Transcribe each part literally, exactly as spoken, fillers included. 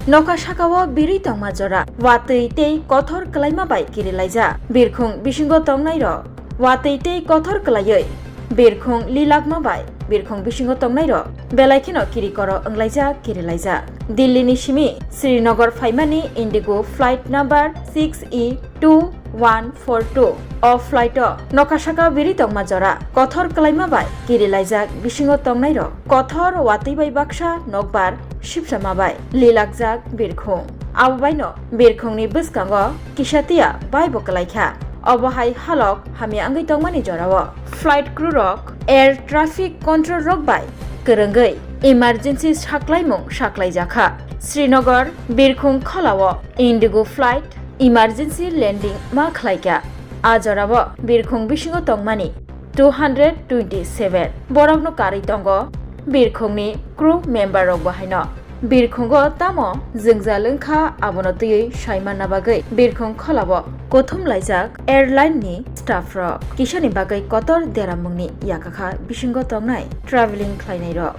Nokha sakao birwi tongma jora watwi tei kothor kwlaima bai kirilaijak. Birkhung bisingo tongnairok watwi tei kothor kwlaiwi birkhung lilakma bai birkhung bisingo tongnairok belai kheno kirikoro wnglaijak, kirilaijak. Dillini simi Srinagar phaimani Indigo flight number six E two one four two o flight o nokha saka birwi tongma jora kothor kwlaima bai kirilaijak bisingo tongnairok kothor watwi bai baksa nokbar sipsama bai lilakjak birkhung. Abo baino birkhungni bwskango kisa tiya baibo kwlaikha. Obo hai halok hamya wngwi tongmani jorao flight crew rok air traffic control rok bai kwrwngwi emergency saklaimung saklaijakha. Srinagar birkhung kholao Indigo flight emergency landing ma khlaikha. A jorao birkhung bisingo tongmani two hundred twenty seven borokno karwi tongo birkhungni crew member rok bo haino. Birkhungo tamo jwngjal wngkha, abono twiwi saimanna bagwi birkhung kholao kuthum laijak airline ni staff rok. Kisani bagwi kotor deramungni yakakha bisingo tongnai travelling khlainairok.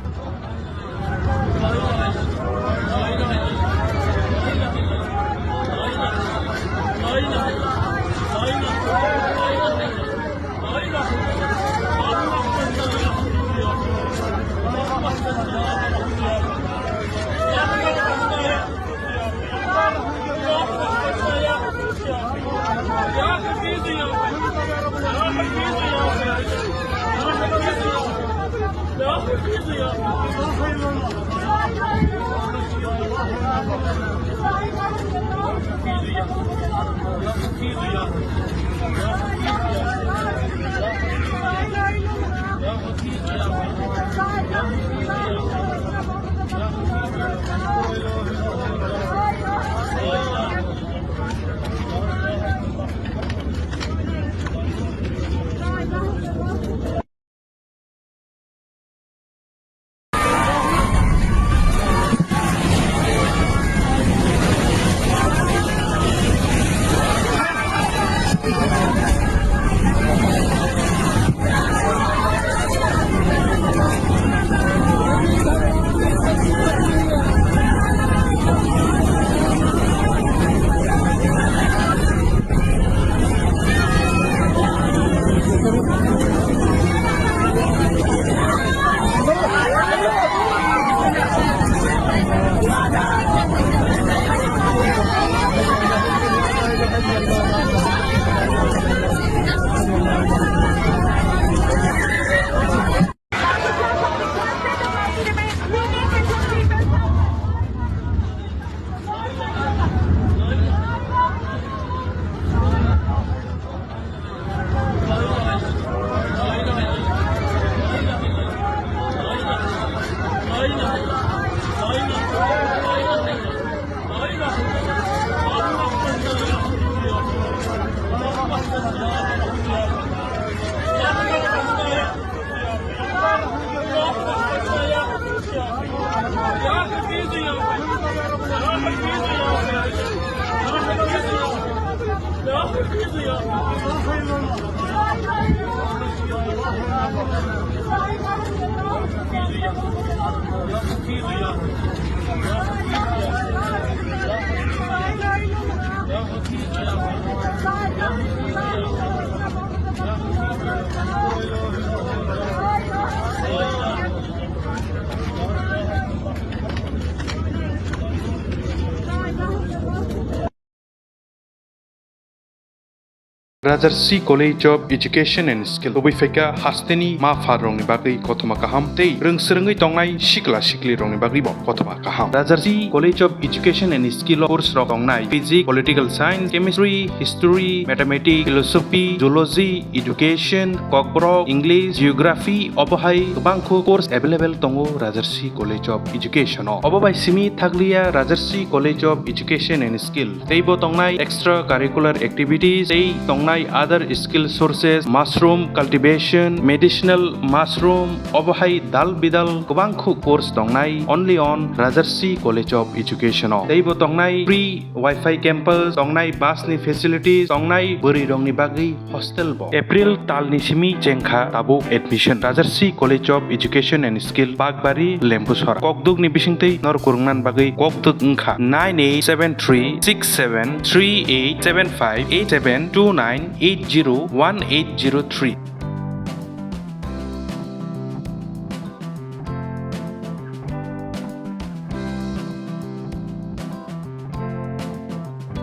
Rajarsi College of Education and Skill. Kubui phaikha hasteni ma pharrokni bagwi kothoma kaham tei rwng swrwngwi tongnai sikla siklirokni bagwibo kothoma kaham. Rajarsi College of Education and Skill o course rok tongnai Physics, Political Science, Chemistry, History, Mathematics, Philosophy, Zoology, Education, Kokborok, English, Geography, obo hai kwbangkho course available tongo Rajarsi College of Education o. Obo bai simi thakliya Rajarsi College of Education and Skill. Teibo tongnai extra curricular activities tei tongnai Other skill sources, mushroom cultivation, medicinal mushroom, obo hai dal bidal kwbang khu course tongnai only on Rajarsi College of Education o. Teibo tongnai free Wi-Fi campus, tongnai bus ni facilities, tongnai bwrwi rokni bagwi hostel bo. April tal ni simi chengkha tabuk admission Rajarsi College of Education and Skill, Bakbari, Lembusora. Kokduk ni bisingtwi nor kurungnan bagwi kokduk wngkha nine eight seven three six seven three eight seven five eight seven two nine eight zero one eight zero three.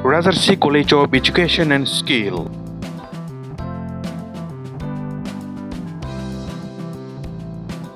Rajarsi College of Education and Skill.